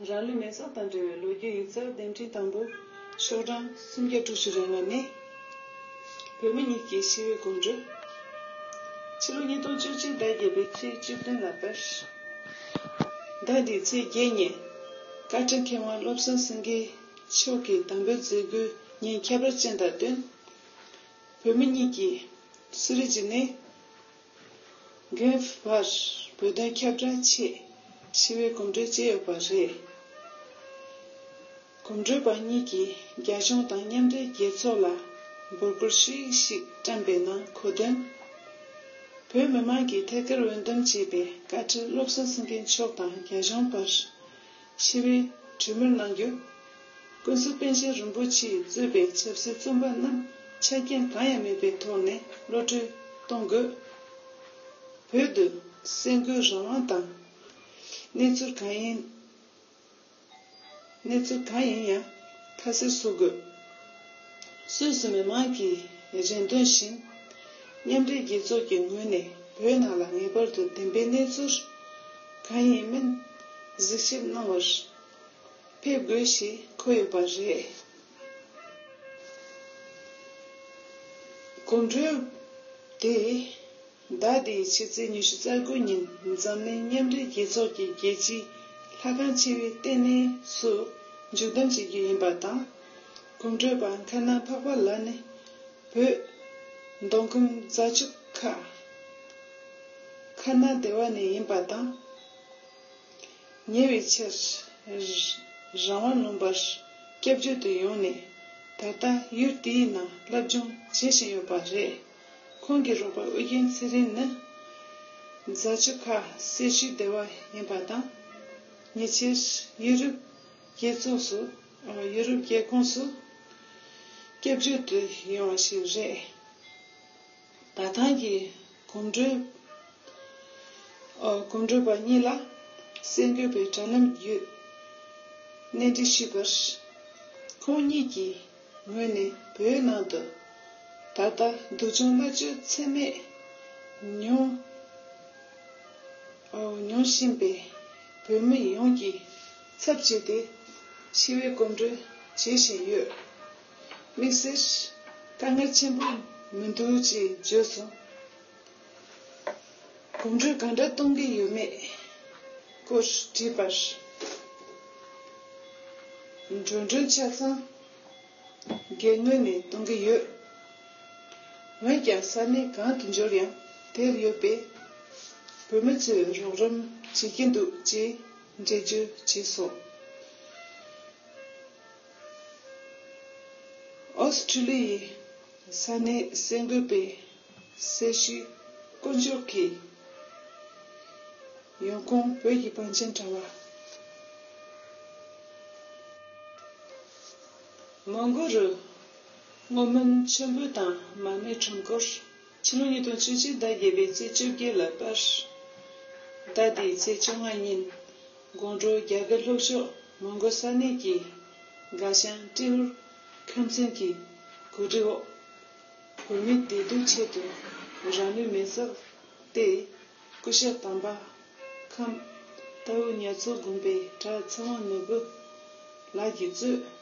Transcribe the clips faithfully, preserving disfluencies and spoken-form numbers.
རང་ལུས་མེ་སྲེག་དང་འབྲེལ་བའི་ལོ་རྒྱུས་ཡིག་ཚགས་འདེམས་ཐིག་དང་པོ། ཤོག་གྲངས་སུམ་བརྒྱ་དྲུག་ཅུ་རེ་ལྔ་ནས། བོད་མི་གཉིས་ཀྱི་ཞི་བའི་གོམ་བགྲོད། ཕྱི་ལོ་ཉིས་སྟོང་བཅུ་གཅིག་ཟླ་བརྒྱད་པའི་ཚེས་བཅུ་བདུན་ལ་ཕེབས། ཟླ་འདིའི་ཚེས་བརྒྱད་ཉིན། བཀའ་ཁྲི་མཁས་དབང་བློ་བཟང་སེང་གེ་མཆོག་གིས་དམ་འབུལ་མཛད་སྒོའི་ཉིན་ཁྱད་པར་ཅན་དང་བསྟུན། བོད་མི་གཉིས་ཀྱིས་སུ་རི་ཇི་ནས་གྷན་བར་བོད་དོན་ཁྱབ་བསྒྲགས་ཆེད་ཞི་བའི་གོམ་བགྲོད་བྱས་ཡོད་པ་རེད། གོམ་བགྲོད་པ་གཉིས་ཀྱིས་རྒྱ་གཞུང་དང་མཉམ་འབྲེལ་རྒྱལ་ཚོགས་ལ་འབོད་སྐུལ་ཞུ་ཡིག་ཞིག་བཀྲམ་པའི་ནང་གོ་དོན། བོད་མི་མང་གིས་ཐད་ཀར་འོས་འདེམས་བྱས་པའི་བཀའ་ཁྲི་བློ་བཟང་སེང་གེ་མཆོག་དང་རྒྱ་གཞུང་བར་ཞི་བའི་གྲོས་མོལ་གནང་རྒྱུ། ཀུན་གསལ་པཎ་ཆེན་རིན་པོ་ཆེས་གཙོས་པའི་ཆབ་སྲིད་བཙོན་པ་རྣམས་ཆ་རྐྱེན་གང་ཡང་མེད་པའི་ཐོག་ནས་གློད་གྲོལ་གཏོང་དགོས། བོད་དུ་གསར་འགོད་རང་དབང་དང་། གནས་ཚུལ་གང་ཡིན། གནས་ཚུལ་གང་ཡིན་ཡང་ཁ་གསལ་བཟོ་དགོས། སུད་སི་མི་མང་གི་རེ་འདུན་བཞིན། མཉམ་འབྲེལ་རྒྱལ་ཚོགས་ཀྱི་ངོས་ནས་བོད་ནང་ལ་ངེས་པར་དུ་བདེན་པའི་གནས་ཚུལ་གང་ཡིན་མིན་གཟིགས་ཞིབ་གནང་བར་ཕེབས་དགོས་ཞེས་འཁོད་ཡོད་པ་རེད། གོམ་བགྲོད་དེ། ཟླ་འདིའི་ཕྱི་ཚེས་ཉི་ཤུ་རྩ་དགུ་ཉིན་འཛམ་གླིང་མཉམ་འབྲེལ་རྒྱལ་ཚོགས་ཀྱི་རྒྱལ་སྤྱིའི་ལྷ་ཁང་ཆེ་བའི་ལྟེ་གནས་སུ་མཇུག་བསྡོམས་བྱེད་རྒྱུ་ཡིན་པ་དང་། གོམ་བགྲོད་པ་མཁར་ནང་འཕགས་པ་ལགས་ནི་བོད་མདོ་ཁམས་རྫ་ཆུ་ཁ་མཁར་ནང་སྡེ་བ་ནས་ཡིན་པ་དང་། ཉེ་བའི་ཆར་རང་དབང་ལུང་པར་སྐྱབས་བཅོལ་དུ་ཡོང་ནས། ད་ལྟ་ཡུལ་དེའི་ནང་སློབ་སྦྱོང་བྱེད་བཞིན་ཡོད་པ་རེད། ཁོང་གི་རོགས་པ་ཨུ་རྒྱན་ཚེ་རིང་ནི་རྫ་ཆུ་ཁ་སེར་ཤུལ་སྡེ་བ་ཡིན་པ་དང་། ཉེ་ཆར་ཡུ་རོབ་རྒྱལ་ཚོགས་སུ། ཡུ་རོབ་རྒྱལ་ཁོངས་སུ་སྐྱབས་བཅོལ་དུ་ཡོང་བ་ཞིག་རེད། ད་ཐེངས་ཀྱི་གོམ་བགྲོད། ཨོ། གོམ་བགྲོད་པ་གཉིས་ལ་གསར་འགོད་པའི་དྲ་ལམ་བརྒྱུད་གནས་འདྲི་ཞུས་པར། ཁོང་གཉིས་ཀྱི་ངོས་ནས་བོད་ནང་དུ་ད་ལྟ་སྡུག་སྦྱོང་མནར་གཅོད་ཚད་མེད་མྱོང་། ཨོ། མྱོང་བཞིན་པའི་བོད་མི་ཡོངས་ཀྱི་ཚབ་བྱས་ཏེ་ཞི་བའི་གོམ་བགྲོད་བྱེད་བཞིན་ཡོད། དམིགས་བསལ་དཀའ་ངལ་ཆེན་པོ་མི་འདུག་ཅེས་བརྗོད་སོང་། གོམ་བགྲོད་གང་འདྲ་གཏོང་གི་ཡོད་མེད་སྐོར་དྲིས་པར། འགྲོ་གྲོན་ཆ་ཚང་སྒེར་ངོས་ནས་གཏོང་གི་ཡོད། འོན་ཀྱང་ས་གནས་གང་དུ་འབྱོར་ཡང་དེར་ཡོད་པའི་བོད་མི་ཚོས་རོགས་རམ་བྱེད་ཀྱི་འདུག་ཅེས་འགྲེལ་བརྗོད་བྱས་སོང་། ཨོ་སི་ཁྲུ་ལི་ཡའི་ས་གནས་གསར་འགོད་པས་སེར་ཤུལ་དཀོན་མཆོག་གི་ཡོང་ཁུངས་བོད་ཀྱི་བང་ཆེན་དྲ་བ། མོན་གྷོ་རུ་སྔོ་སྨོན་མཆོད་འབུལ་དང་མར་མེའི་ཁྲོམ་སྐོར། ཕྱི་ལོ་ཉིས་སྟོང་བཅུ་གཅིག་ཟླ་བརྒྱད་པའི་ཚེས་བཅོ་བརྒྱད་ལ་པར། ཟླ་འདིའི་ཚེས་བཅོ་ལྔ་ཉིན། དགོང་དྲོ་རྒྱ་གར་ལྷོ་ཕྱོགས་མོན་གྷོ་ས་གནས་ཀྱི་སྒར་ཤང་ཏྲེ་ཧོར་ཁམས་ཚན་གྱི་གོ་སྒྲིག་འོག་བོད་མིའི་བདེ་སྡུག་ཆེད་དུ་རང་ལུས་མེ་སྲེག་སྟེ། སྐུ་ཞབས་དམ་པ་ཁམས་རྟའུ་ཉ་ཚོ་དགོན་པའི་གྲྭ་ཚེ་དབང་ནོར་བུ་ལགས་ཀྱིས་གཙོས།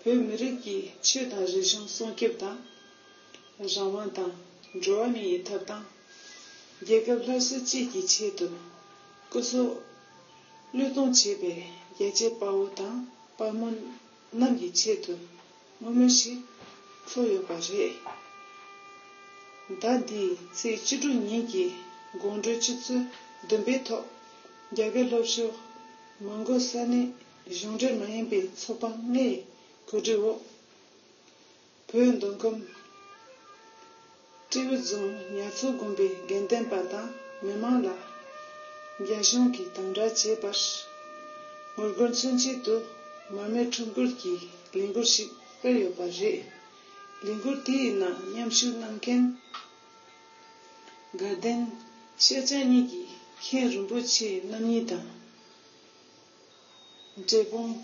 བོད་མི་རིགས་ཀྱི་ཆོས་དང་རིག་གཞུང་སྲུང་སྐྱོབ་དང་། རང་དབང་དང་འགྲོ་བ་མིའི་ཐོབ་ཐང་། རྒྱལ་ཁབ་སླར་གསོ་བཅས་ཀྱི་ཆེད་དུ་སྐུ་སྲོག་བློས་གཏོང་བྱས་པའི་རྒྱལ་གཅེས་དཔའ་བོ་དང་དཔའ་མོ་རྣམས་ཀྱི་ཆེད་དུ་བསྔོ་སྨོན་ཞིག་ཚོགས་ཡོད་པ་རེད། ཟླ་འདིའི་ཚེས་བཅུ་དྲུག་ཉིན་གྱི་དགོང་དྲོ་ཆུ་ཚོད་བདུན་པའི་ཐོག་རྒྱ་གར་ལྷོ་ཕྱོགས་མོན་གྷོ་ས་གནས་གཞུང་འབྲེལ་མ་ཡིན་པའི་ཚོགས་པ་ལྔའི་གོ་སྒྲིག་འོག་བོད་མདོ་ཁམས་སྤྲེའུ་རྫོང་ཉ་ཚོ་དགོན་པའི་དགེ་འདུན་པ་དང་མི་མང་ལ་རྒྱ་གཞུང་གིས་དམ་དྲག་བྱས་པར་ངོ་རྒོལ་མཚོན་ཆེད་དུ་མར་མེ་ཁྲོམ་སྐོར་གྱི་ལས་འགུལ་ཞིག་སྤེལ་ཡོད་པ་རེད། ལས་འགུལ་དེའི་ནང་མཉམ་ཞུགས་གནང་མཁན་དགའ་ལྡན་ཤེས་བྱ་གཉིས་ཀྱི་མཁན་རིན་པོ་ཆེ་རྣམ་གཉིས་དང་། འབྲས་སྤུངས་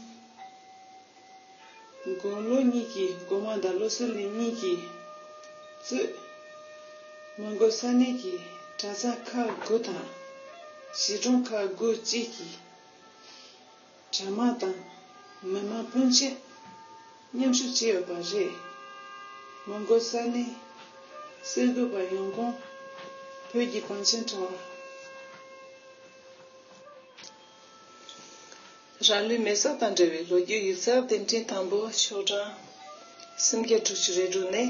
དགུང་ལོ་གཉིས་ཀྱི་སྒོ་མང་དང་བློ་གསལ་གླིང་གཉིས་ཀྱིས་གཙོས། མོན་གྷོ་ས་གནས་ཀྱི་གྲྭ་ཚང་ཁག་དགུ་དང་། གཞིས་གྲོང་ཁག་དགུ་བཅས་ཀྱི་ གྲྭ་མང་དང་མི་མང་ཕོན་ཆེ་མཉམ་ཞུགས་བྱས་ཡོད་པ་རེད། མོན་གྷོ་ས་གནས་གསར་འགོད་པ་ཡོང་ཁུངས་བོད་ཀྱི་བང་ཆེན་དྲ་བ། རང་ལུས་མེ་སྲེག་དང་འབྲེལ་བའི་ལོ་རྒྱུས་ཡིག་ཚགས་དེབ་ཕྲེང་དང་པོ་ཤོག་གྲངས་སུམ་བརྒྱ་དྲུག་ཅུ་རེ་དྲུག་ནས།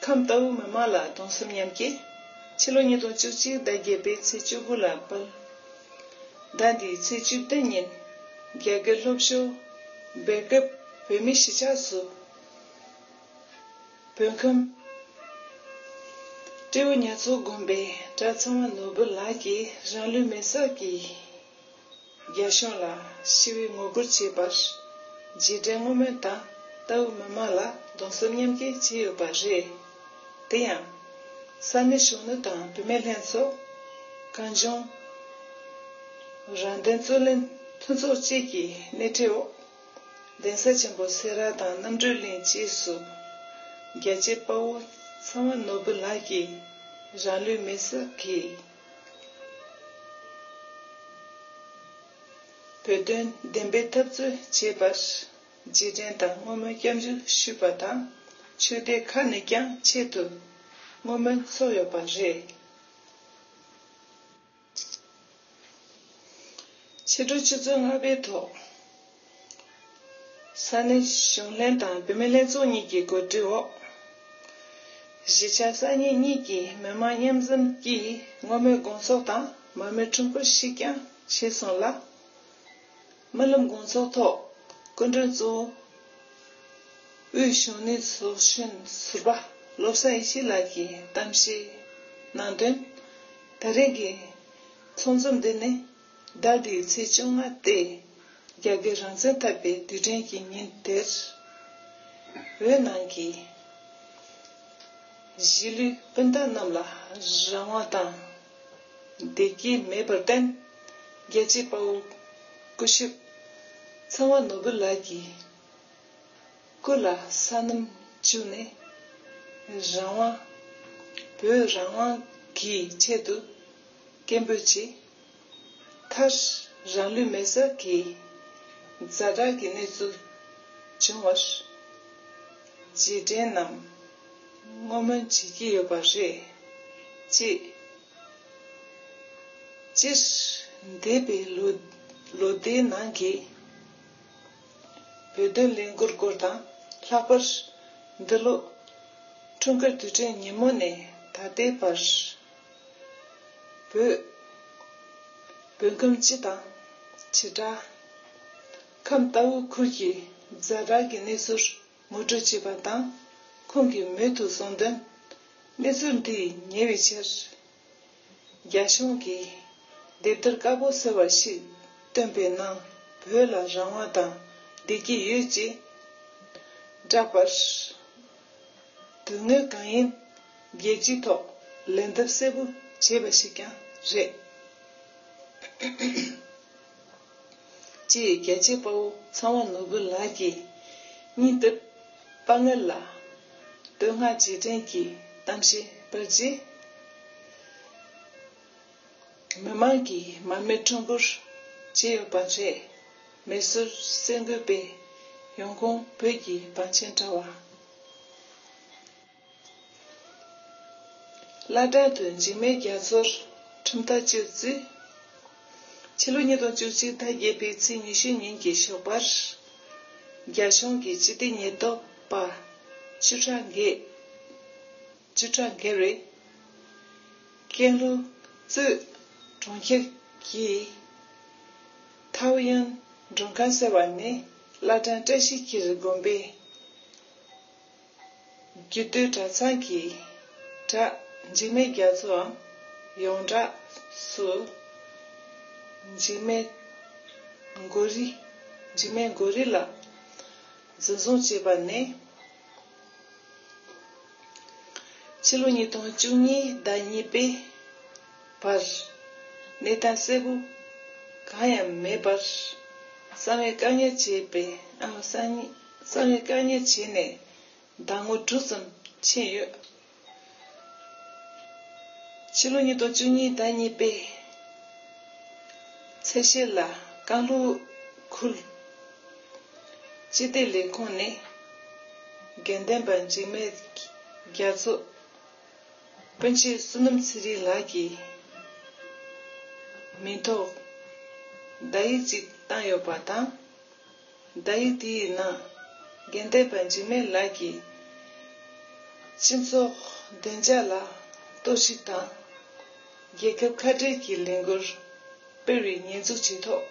ཁམས་རྟའུ་མི་མང་ལ་གདུང་སེམས་མཉམ་སྐྱེད། ཕྱི་ལོ་ཉིས་སྟོང་བཅུ་གཅིག་ཟླ་བརྒྱད་པའི་ཚེས་བཅུ་དགུ་ལ་དཔལ། ཟླ་འདིའི་ཚེས་བཅུ་བདུན་ཉིན་རྒྱ་གར་ལྷོ་ཕྱོགས་སྦེལ་ཀོབ་བོད་མིའི་གཞིས་ཆགས་སུ། བོད་ཁམས་སྤྲེའུ་ཉ་ཚོ་དགོན་པའི་གྲྭ་ཚང་བ་ནོར་བུ་ལགས་ཀྱིས་རང་ལུས་མེ་སྲེག་གིས་རྒྱ་གཞུང་ལ་ཞི་བའི་ངོ་རྒོལ་བྱས་པར་རྗེས་དྲན་བསྔོ་སྨོན་དང་རྟའུ་མི་མང་ལ་གདུང་སེམས་མཉམ་སྐྱེད་བྱས་ཡོད་པ་རེད། དེ་ཡང་ས་གནས་གཞོན་ནུ་དང་བུད་མེད་ལྷན་ཚོགས། གངས་ལྗོངས་རང་བདེན་རྩོད་ལེན་མཐུན་ཚོགས་བཅས་ཀྱི་སྣེ་ཁྲིད་འོག་གདན་ས་ཆེན་པོ་སེ་ར་དང་རྣམ་གྲོལ་གླིང་བཅས་སུ་རྒྱལ་གཅེས་དཔའ་བོ་ཚེ་དབང་ནོར་བུ་ལགས་ཀྱིས་རང་ལུས་མེ་སྲེག་གིས་བོད་དོན་བདེན་པའི་འཐབ་རྩོད་བྱེད་པར་རྗེས་དྲན་དང་བསྔོ་སྨོན་སྐྱབས་འཇུག་ཞུས་པ་དང་ཆོས་སྡེ་ཁག་ནས་ཀྱང་ཆེད་དུ་བསྔོ་སྨོན་ཚོགས་ཡོད་པ་རེད། ཕྱི་དྲོ་ཆུ་ཚོད་ལྔ་པའི་ཐོག་ས་གནས་གཞོན་ལྷན་དང་བུད་མེད་ལྷན་ཚོགས་གཉིས་ཀྱི་གོ་སྒྲིག་འོག་གཞིས་ཆགས་གསར་རྙིང་གཉིས་ཀྱི་མི་མང་མཉམ་འཛོམས་ཀྱིས་བསྔོ་སྨོན་དགོང་ཚོགས་དང་མར་མེ་ཁྲོམ་སྐོར་ཞིག་ཀྱང་བྱས་སོང་ལ། སྨོན་ལམ་དགོང་ཚོགས་ཐོག་སྐུ་མགྲོན་གཙོ་བོ་དབུས་གཞོན་ནུའི་ཚོགས་གཞོན་ཟུར་པ་བློ་བཟང་ཡེ་ཤེས་ལགས་ཀྱིས་གཏམ་བཤད་གནང་དོན། ད་རེས་ཀྱི་ཚོགས་འཛོམས་འདི་ནི་ཟླ་འདིའི་ཚེས་བཅོ་ལྔ་སྟེ། རྒྱ་གར་རང་བཙན་ཐོབ་པའི་དུས་དྲན་གྱི་ཉིན་དེར། བོད་ནང་གི་གཞིས་ལུས་སྤུན་ཟླ་རྣམས་ལ་རང་དབང་དང་བདེ་སྐྱིད་མེད་པར་བརྟེན། རྒྱལ་གཅེས་དཔའ་བོ་སྐུ་ཞབས་ཚེ་དབང་ནོར་བུ་ལགས་ཀྱི་སྐུ་ལ་སོ་ནམ་བྱུགས་ནས་རང་དབང་། བོད་རང་དབང་གི་ཆེད་དུ་སྐད་འབོད་བྱས། མཐར་རང་ལུས་མེ་སྲེག་གིས་ཛ་དྲག་གི་གནས་ཚུལ་བྱུང་བར་རྗེས་དྲན་ནམ་བསྔོ་སྨོན་བྱེད་ཀྱི་ཡོད་པ་རེད། ཅེས། སྤྱིར་འདས་པའི་ལོ་ལོ་ཟླའི་ནང་གི་བོད་དོན་ལས་འགུལ་སྐོར་དང་། ལྷག་པར་འདི་ལོ་འཁྲུངས་སྐར་དུས་དྲན་ཉིན་མོ་ནས་ད་ལྟའི་བར། བོད། བོད་ཁམས་སྤྱི་དང་བྱེ་བྲག་ཁམས་རྟའུ་ཁུལ་གྱི་ཛ་དྲག་གི་གནས་ཚུལ་ངོ་སྤྲོད་བྱས་པ་དང་། ཁོང་གིས་མུ་མཐུད་གསུངས་དོན། གནས་ཚུལ་འདི་ཉེ་བའི་ཆར་རྒྱ་གཞུང་གིས་དེབ་ཐེར་དཀར་པོ་ཟེར་བ་ཞིག་བཏོན་པའི་ནང་བོད་ལ་རང་དབང་དང་བདེ་སྐྱིད་ཡོད་ཅེས་བསྒྲགས་པར། དོན་དངོས་གང་ཡིན་རྒྱལ་སྤྱིའི་ཐོག་ལན་འདེབས་གསལ་པོ་བྱས་པ་ཞིག་ཀྱང་རེད། ཅེས་རྒྱལ་གཅེས་དཔའ་བོ་ཚེ་དབང་ནོར་བུ་ལགས་ཀྱིས་སྙིང་སྟོབས་དཔའ་ངར་ལ་བསྟོད་བསྔགས་རྗེས་དྲན་གྱི་གཏམ་བཤད་སྤེལ་རྗེས། མི་མང་གིས་མར་མེ་ཁྲོམ་སྐོར་བྱས་ཡོད་པ་རེད། མེ་གསོད་གསར་འགོད་པས་ཡོང་ཁུངས་བོད་ཀྱི་བང་ཆེན་དྲ་བ། བླ་བྲང་དུ་འཇིགས་མེད་རྒྱ་མཚོར་ཁྲིམས་ཐག་གཅོད་རྩིས། ཕྱི་ལོ་ཉིས་སྟོང་བཅུ་གཅིག་ཟླ་བརྒྱད་པའི་ཚེས་ཉི་ཤུ་ཉིན་གྱི་ཞོགས་པར། རྒྱ་གཞུང་གི་སྤྱི་བདེ་ཉེན་རྟོག་པ་བཅུ་ཕྲག་བརྒྱད། བཅུ་ཕྲག་བརྒྱད་རེ། ཀན་ལྷོ་གཙོས་གྲོང་ཁྱེར་གྱི་ཐའོ་ཡན་མགྲོན་ཁང་ཟེར་བ་ནས་བླ་བྲང་བཀྲ་ཤིས་འཁྱིལ་དགོན་པའི་རྒྱུད་སྟོད་གྲྭ་ཚང་གི་གྲྭ་འཇིགས་མེད་རྒྱ་མཚོའམ་ཡོངས་གྲགས་སུ་འཇིགས་མེད་མགོ་རིལ། འཇིགས་མེད་མགོ་རིལ་ལགས་འཛིན་བཟུང་བྱས་པ་ནས། ཕྱི་ལོ་ཉིས་སྟོང་བཅུ་གཉིས་ཟླ་གཉིས་པའི་བར་གནས་སྟངས་གསལ་པོ་གང་ཡང་མེད་པར་གསང་བའི་བཀག་ཉར་བྱས་པའི་ཨང་གསང་གསང་བའི་བཀག་ཉར་བྱས་ནས་ཟླ་ངོ་དྲུག་ཙམ་ཕྱིན་ཡོད། ཕྱི་ལོ་ཉིས་སྟོང་བཅུ་གཉིས་ཟླ་གཉིས་པའི་ཚེས་ཤར་ལ་ཀན་ལྷོ་ ཁུལ་སྤྱི་བདེ་ལས་ཁུངས་ནས་དགེ་འདུན་པ་འཇིགས་མེད་རྒྱ་མཚོ་སྤུན་མཆེད་བསོད་ནམས་ཚེ་རིང་ལགས་ཀྱི་མིང་ཐོག་བརྡ་ཡིག་ཅིག་བཏང་ཡོད་པ་དང་། བརྡ་ཡིག་དེའི་ནང་དགེ་འདུན་པ་འཇིགས་མེད་ལགས་ཀྱིས་སྤྱི་ཚོགས་བདེ་འཇགས་ལ་གཏོར་བཤིག་དང་། རྒྱལ་ཁབ་ཁ་བྲལ་གྱི་ལས་འགུལ་སྤེལ་བའི་ཉེས་འཛུགས་བྱས་ཐོག་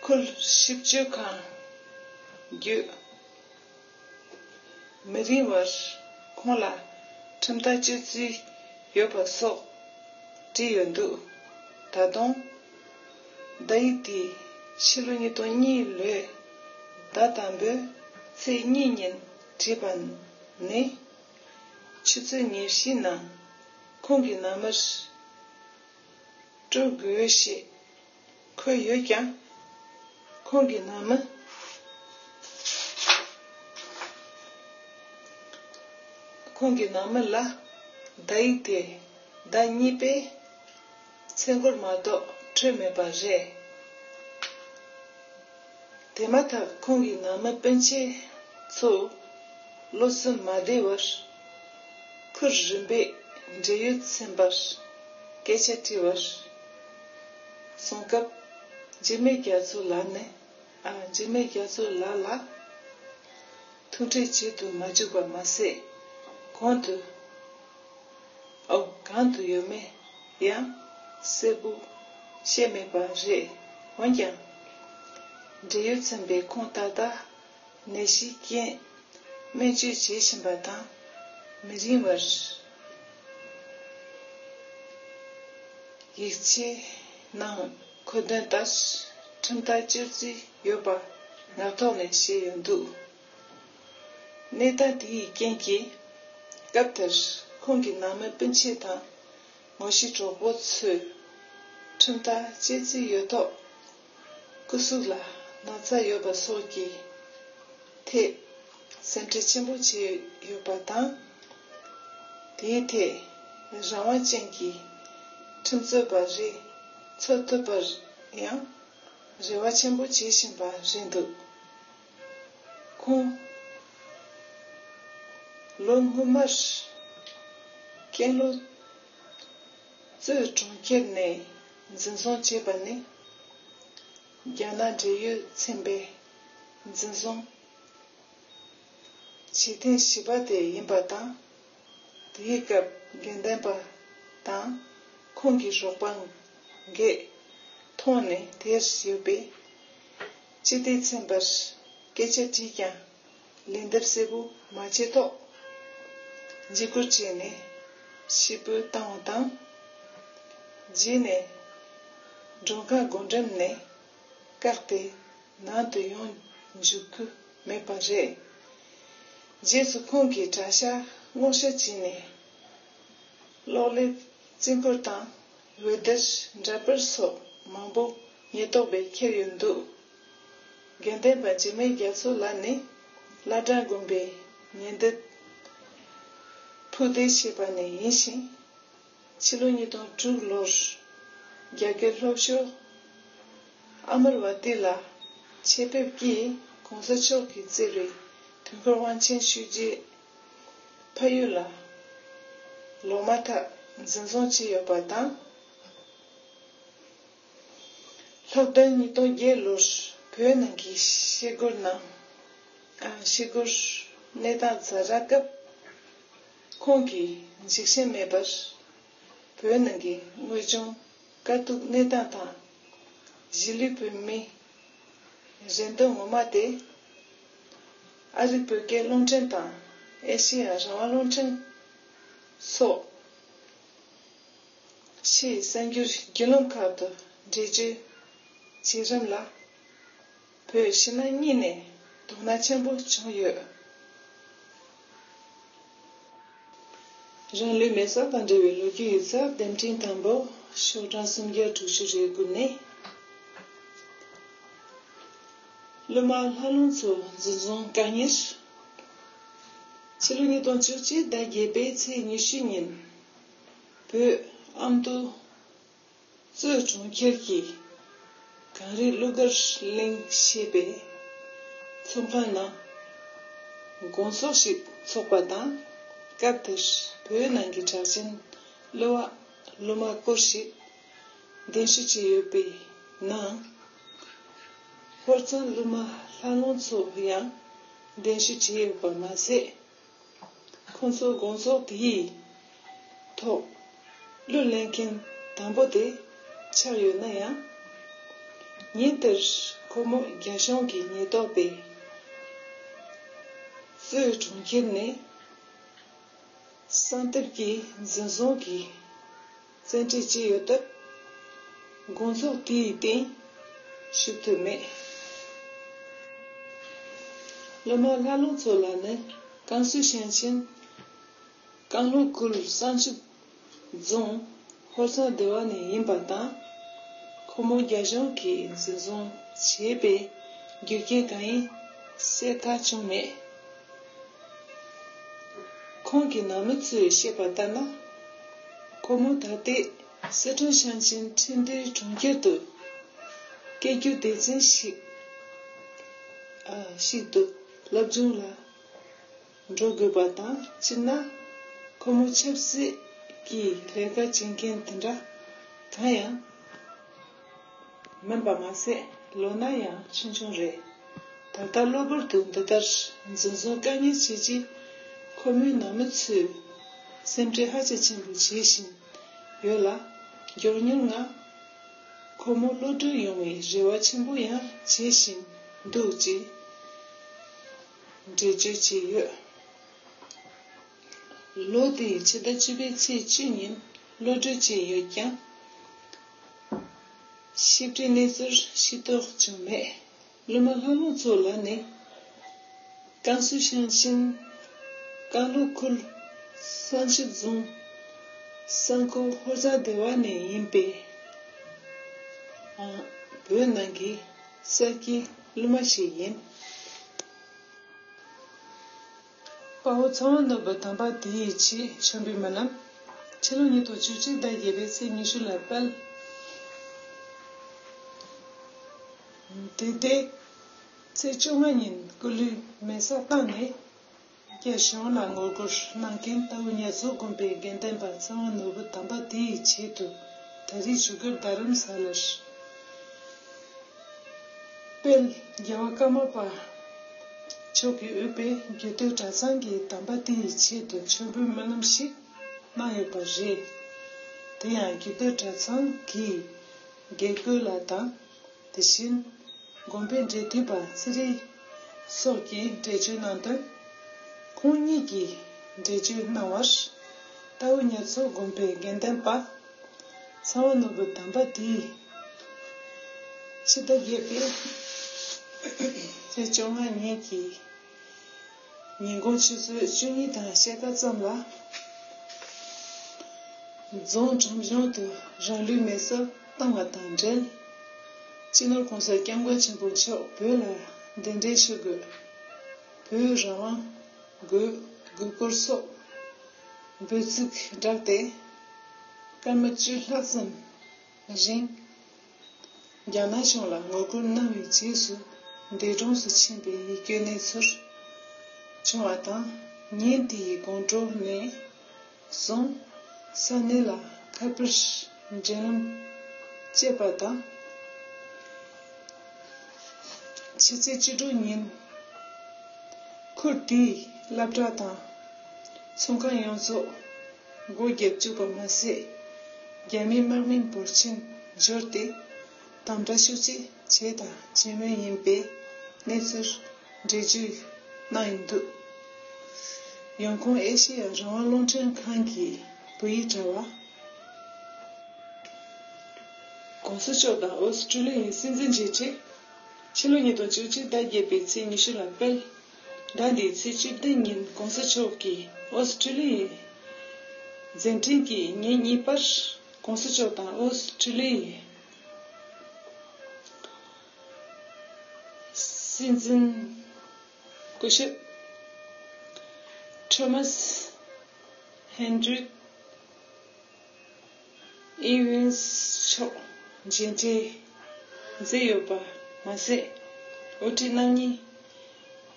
ཁུལ་ཞིབ་དཔྱོད་ཁང་བརྒྱུད། མི་རིང་བར་ཁོང་ལ་ཁྲིམས་ཐག་གཅོད་རྩིས་ཡོད་པ་སོགས་བྲིས་ཡོད་འདུག་ད་དུང་བརྡ་ཡིག་དེ་ཕྱི་ལོ་ཉིས་སྟོང་གཉིས་ལོའི་ཟླ་དང་པོའི་ཚེས་གཉིས་ཉིན་བྲིས་པ་ནི། ཆུ་ཚོད་ཉེར་བཞིའི་ནང་ཁོང་གི་ནང་མིར་སྤྲོད་དགོས་ཞེས་འཁོད་ཡོད་ཀྱང་། ཁོང་གི་ནང་མི། ཁོང་གི་ནང་མི་ལ་བརྡ་ཡིག་དེ་ཟླ་གཉིས་པའི་ཚེ་འགོར་མ་གཏོགས་འཕྲོད་མེད་པ་རེད། དེ་མ་ཐག་ཁོང་གི་ནང་མི་སྤུན་མཆེད་ཚོ་བློ་སེམས་མ་བདེ་བར་ཁུལ་རིམ་པས་འབྲེལ་ཡོད་ཚན་པར་སྐད་ཆ་དྲིས་པར། གསུང་སྐབས། འཇིགས་མེད་རྒྱ་མཚོ་ལགས་ནས། ཨ། འཇིགས་མེད་རྒྱ་མཚོ་ལགས་ལ་ཐུག་འཕྲད་བྱེད་དུ་མ་བཅུག་པ་མ་ཟད། གོང་དུ། ཨོ། གང་དུ་ཡོད་མེད་ཡང་གསལ་པོ་བཤད་མེད་པ་རེད། འོན་ཀྱང་། འབྲེལ་ཡོད་ཚན་པས་ཁོང་ད་ལྟ་ནད་གཞིའི་རྐྱེན་སྨན་བཅོས་བྱེད་བཞིན་པ་དང་། མི་རིང་བར་ཡིག་ཆའི་ནང་འཁོད་དོན་ལྟར་ཁྲིམས་ཐག་གཅོད་རྩིས་ཡོད་པ་ངག་ཐོག་ནས་བཤད་ཡོད་འདུག་གནས་སྟངས་དེ་ཡི་རྐྱེན་གྱིས། སྐབས་དེར་ཁོང་གི་ནང་མི་སྤུན་མཆེད་དང་ངོ་ཤེས་གྲོགས་པོ་ཚོས་ཁྲིམས་ཐག་བཅད་རྩིས་ཡོད་ཐོག་སྐུ་གཟུགས་ལ་ན་ཚ་ཡོད་པ་སོགས་ཀྱི་ཐད་སེམས་ཁྲལ་ཆེན་པོ་བྱས་ཡོད་པ་དང་། དེའི་ཐད་རང་དབང་ཅན་གྱི་ཁྲིམས་རྩོད་པ་རེ་འཚོལ་ཐུབ་པར་ཡང་རེ་བ་ཆེན་པོ་བྱེད་བཞིན་པ་རེད་འདུག་ཁོང་ལོ་སྔོན་མར་ཀན་ལྷོ་གཙོས་གྲོང་ཁྱེར་ནས་འཛིན་བཟུང་བྱས་པ་ནི། རྒྱ་ནག་འབྲེལ་ཡོད་ཚན་པས་འཛིན་བཟུང་བྱེད་ཐེངས་བཞི་པ་དེ་ཡིན་པ་དང་། དེའི་སྐབས་དགེ་འདུན་པ་དང་ཁོང་གི་རོགས་པ་འགས་མཐོང་ནས་དེར་ཡོད་པའི་སྤྱི་བདེ་ཚན་པར་སྐད་ཆ་དྲིས་ཀྱང་། ལན་འདེབས་གསལ་པོ་མ་བྱས་ཐོག་འཇིགས་སྐུལ་བྱས་ནས་ཕྱིར་འབུད་བཏང་བ་དང་། རྗེས་ནས་མགྲོན་ཁང་སྒོ་འགྲམ་ནས་བཀག་སྟེ་ནང་དུ་ཡོང་འཇུག་རྒྱུ་མེད་པ་རེད། རྗེས་སུ་ཁོང་གིས་གྲྭ་ཤག་སྔོག་བཤེར་བྱས་ནས་གློག་ཀླད་རྩིས་འཁོར་དང་འོད་སྡེར་འདྲ་དཔར་སོགས་མང་པོ་ཉེན་རྟོག་པས་ཁྱེར་ཡོད་འདུག་དགེ་འདུན་པ་འཇིགས་མེད་རྒྱ་མཚོ་ལགས་ནི་བླ་བྲང་དགོན་པའི་ཉེ་འདབས་ཕུག་སྡེ་ཞེས་པ་ནས་ཡིན་ཞིང་། ཕྱི་ལོ་ཉིས་སྟོང་དྲུག་ལོར་རྒྱ་སྐད་སློབ་ཤོག་ཨ་མར་བ་ཏི་ལ་ཆེད་ཕེབས་ཀྱིས་གོང་ས་མཆོག་གིས་བསྩལ་བའི་དུས་འཁོར་དབང་ཆེན་ཞུས་རྗེས་ཕ་ཡུལ་ལ་ལོག་མ་ཐག་འཛིན་བཟུང་བྱས་ཡོད་པ་དང་། ལྷག་དོན་ཉིས་སྟོང་བརྒྱད་ལོར་བོད་ནང་གི་ཤི་སྒོར་ནང་ཨ། ཤི་སྒོར་གནས་སྟངས་ཛ་དྲག་སྐབས་ཁོང་གིས་འཇིགས་ཞེན་མེད་པར་བོད་ནང་གི་དངོས་བྱུང་དཀའ་སྡུག་གནས་སྟངས་དང་གཞིས་ལུས་བོད་མིའི་རེ་འདུན་ངོ་མ་དེ་ཨ་རིའི་བོད་སྐད་རླུང་འཕྲིན་དང་ཨེ་ཤེ་ཡ་རང་དབང་རླུང་འཕྲིན་སོགས་ཕྱིའི་གསར་འགྱུར་བརྒྱུད་ལམ་ཁག་ཏུ་འགྲེལ་བརྗོད་བྱེད་རིམ་ལ་བོད་ཕྱི་ནང་གཉིས་ནས་དོ་སྣང་ཆེན་པོ་བྱུང་ཡོད། རང་ལུས་མེ་སྲེག་དང་འབྲེལ་བའི་ལོ་རྒྱུས་ཡིག་ཚགས་དེབ་ཕྲེང་དང་པོ་ཤོག་གྲངས་སུམ་བརྒྱ་དྲུག་ཅུ་རེ་དགུ་ནས། སློབ་མ་ལྷ་ལུང་མཚོ་འཛིན་བཟུང་བཀག་ཉར། ཕྱི་ལོ་ཉིས་སྟོང་བཅུ་གཅིག་ཟླ་བརྒྱད་པའི་ཚེས་ཉི་ཤུ་ཉིན། བོད་ཨ་མདོ་གཙོས་གྲོང་ཁྱེར་གྱི་ གངས་རི་གླུ་གར་གླིང་ཞེས་པའི་ཚོགས་ཁང་ནང་དགོང་ཚོགས་ཤིག་འཚོགས་པ་དང་། སྐབས་དེར་བོད་ནང་གི་གྲགས་ཅན་གླུ་བ་གླུ་མ་སྐོར་ཞིག་གདན་ཞུ་བྱས་ཡོད་པའི་ནང་། ཧོར་གཙང་གླུ་མ་ལྷ་ལུང་མཚོ་ཡང་གདན་ཞུ་བྱས་ཡོད་པ་མ་ཟད། ཁོང་ཚོ་དགོང་ཚོགས་དེའི་ཐོག་གླུ་ལེན་མཁན་དང་པོ་དེ་ཆགས་ཡོད་ན་ཡང་། ཉིན་དེར་ཁོ་མོ་རྒྱ་གཞུང་གི་ཉེན་རྟོག་པས་གཙོས་གྲོང་ཁྱེར་ནས་གསང་ཐབས་ཀྱིས་འཛིན་བཟུང་གིས་བཙན་ཁྲིད་བྱས་ཡོད་སྟབས། དགོང་ཚོགས་དེའི་སྟེང་ཞུགས་ཐུབ་མེད། གླུ་མ་ལྷ་ལུང་མཚོ་ལགས་ནི་ཀན་སུའུ་ཞིང་ཆེན་ཀན་ལྷོ་ཁུལ་བསང་ཆུ་རྫོང་ཧོར་གཙང་སྡེ་བ་ནས་ཡིན་པ་དང་། ཁོ་མོ་རྒྱ་གཞུང་གིས་འཛིན་བཟུང་བྱས་པའི་རྒྱུ་རྐྱེན་གང་ཡིན་གསལ་ཁ་བྱུང་མེད། ཁོང་གི་ནང་མི་ཚོས་བཤད་པ་ལྟར་ན། ཁོ་མོ་ད་ལྟའི་སི་ཁྲོན་ཞིང་ཆེན་ཁྲིན་ཏུའུ་གྲོང་ཁྱེར་དུ་སྐད་སྒྱུར་སྡེ་ཚན་ཞིག་ཨ་ཞིག་ཏུ་སློབ་སྦྱོང་ལ་འགྲོ་དགོས་པ་དང་། སྤྱིར་ན་ཁོ་མོ་ཆབ་སྲིད་ཀྱི་ལས་ཀ་བྱེད་མཁན་དེ་འདྲ་གང་ཡང་མིན་པ་མ་ཟད། ལོ་ན་ཡང་ཆུང་ཆུང་རེད། ད་ལྟ་གློ་བུར་དུ་འདི་ལྟར་འཛིན་བཟུང་བཀག་ཉར་བྱས་རྗེས། ཁོ་མོའི་ནང་མི་ཚོས་སེམས་ཁྲལ་ཧ་ཅང་ཆེན་པོ་བྱེད་བཞིན་ཡོད་ལ། མགྱོགས་མྱུར་ངང་ཁོ་མོ་གློད་གྲོལ་ཡོང་བའི་རེ་བ་ཆེན་པོ་ཡང་བྱེད་བཞིན་འདུག་ཅེས་འགྲེལ་བརྗོད་བྱས་ཡོད། ལོ་དེའི་ཕྱི་ཟླ་བཅུ་པའི་ཚེས་བཅུ་ཉིན་གློད་གྲོལ་བྱས་ཡོད་ཀྱང་། ཞིབ་ཕྲའི་གནས་ཚུལ་ཤེས་རྟོགས་བྱུང་མེད། གླུ་མ་ལྷ་ལུང་མཚོ་ལགས་ནི་ཀན་སུའུ་ཞིང་ཆེན་ཀན་ལྷོ་ཁུལ་བསང་ཆུ་རྫོང་བསང་ཁོག་ཧོར་གཙང་སྡེ་བ་ནས་ཡིན་པའི་བོད་ནང་གི་ས་སྐྱེས་གླུ་མ་ཞིག་ཡིན། དཔའ་བོ་ཚངས་དབང་ནོར་བུ་དམ་པ་དེའི་ཆེད་མཆོད་འབུལ་སྨོན་ལམ། ཕྱི་ལོ་ཉིས་སྟོང་བཅུ་གཅིག་ཟླ་བརྒྱད་པའི་ཚེས་ཉི་ཤུ་ལ་སྤེལ། དེ་ཟླའི་ཚེས་བཅོ་ལྔ་ཉིན་སྐུ་ལུས་མེ་སྲེག་བཏང་ནས། རྒྱ་གཞུང་ལ་ངོ་རྒོལ་གནང་མཁན་རྟའུ་ཉ་མཚོ་དགོན་པའི་དགེ་འདུན་པ་ཚངས་དབང་ནོར་བུ་དམ་པ་དེའི་ཆེད་དུ་ད་རེས་བཞུགས་སྒར་རྡ་རམ་ས་ལར། དཔལ་རྒྱལ་བ་ཀརྨ་པ་མཆོག་གིས་དབུས་པའི་རྒྱུད་སྟོད་གྲྭ་ཚང་གི་དམ་པ་དེའི་ཆེད་དུ་མཆོད་འབུལ་སྨོན་ལམ་ཞིག་གནང་ཡོད་པ་རེད། དེ་ཡང་རྒྱུད་སྟོད་གྲྭ་ཚང་གི་དགེ་བསྐོས་ལགས་དང་། དེ་བཞིན་དགོན་པའི་འབྲེལ་མཐུད་པ་ཚེ་རིང་སོགས་ཀྱིས་འགྲེལ་བརྗོད་གནང་དོན། ཁོང་ཉིད་ཀྱིས་འགྲེལ་བརྗོད་གནང་བར། རྟའུ་ཉ་མཚོ་དགོན་པའི་དགེ་འདུན་པ་ཚངས་དབང་ནོར་བུ་དམ་པ་དེས་ཕྱི་ཟླ་བརྒྱད་པའི་ཚེས་བཅོ་ལྔ་ཉིན་གྱི་ཉིན་གུང་ཆུ་ཚོད་བཅུ་གཉིས་དང་ཕྱེད་ཀ་ཙམ་ལ། རྫོང་ཁྲོམ་གཞུང་དུ་རང་ལུས་མེ་སྲེག་བཏང་བ་དང་འབྲེལ། སྤྱི་ནོར་༸གོང་ས་༸སྐྱབས་མགོན་ཆེན་པོ་མཆོག་བོད་ལ་གདན་འདྲེན་ཞུ་དགོས། བོད་རང་དབང་དགོས། དགོས་སྐོར་སོགས་འབོད་ཚིག་བསྒྲགས་ཏེ། སྐར་མ་བཅུ་ལྷག་ཙམ་རིང་། རྒྱ་ནག་གཞུང་ལ་ངོ་རྒོལ་གནང་བའི་རྗེས་སུ། འདས་གྲོངས་སུ་ཕྱིན་པའི་ཡིད་སྐྱོའི་གནས་ཚུལ་བྱུང་བ་དང་། ཉིན་དེའི་དགོང་དྲོ་ནས་བཟུང་ས་གནས་ལ་ཁ་པར་འབྲེལ་ལམ་བཅད་པ་དང་། ཕྱི་ཚེས་བཅུ་དྲུག་ཉིན་ཁུལ་དེའི་སློབ་གྲྭ་དང་ཚོང་ཁང་ཡོངས་རྫོགས་སྒོ་བརྒྱབ་བཅུག་པ་མ་ཟད། རྒྱ་མིའི་དམག་མི་འབོར་ཆེན་འབྱོར་ཏེ་དམ་དྲག་ཤུགས་ཆེ་བྱས་དང་བྱེད་མུས་ཡིན་པའི་གནས་ཚུལ་འགྲེལ་བརྗོད་གནང་ཡོད་འདུག་ཡོང་ཁུངས་ཨེ་ཤེ་ཡ་རང་དབང་རླུང་འཕྲིན་ཁང་གི་བོད་ཡིག་དྲ་བ། ༸གོང་ས་མཆོག་དང་ཨོ་སི་ཀྲི་ལི་ཡའི་སྲིད་འཛིན་མཇལ་འཕྲད། ཕྱི་ལོ་ཉིས་སྟོང་བཅུ་གཅིག་ཟླ་བརྒྱད་པའི་ཚེས་ཉི་ཤུ་ལ་སྤེལ། ཟླ་འདིའི་ཚེས་བཅུ་བདུན་ཉིན་༸གོང་ས་མཆོག་གིས་ཨོ་སི་ཀྲི་ལི་ཡའི་མཛད་འཕྲིན་གྱི་ཉིན་གཉིས་པར་༸གོང་ས་མཆོག་དང་ཨོ་སི་ཀྲི་ལི་ཡའི་སྲིད་འཛིན་སྐུ་ཞབས་ཁྲོ་མཱས་ཧན་རིག་ཨི་ཝན་སི་མཆོག་མཇལ་འཕྲད། མཛད་ཡོད་པ་མ་ཟད། དབུ་ཁྲིད་རྣམ་གཉིས་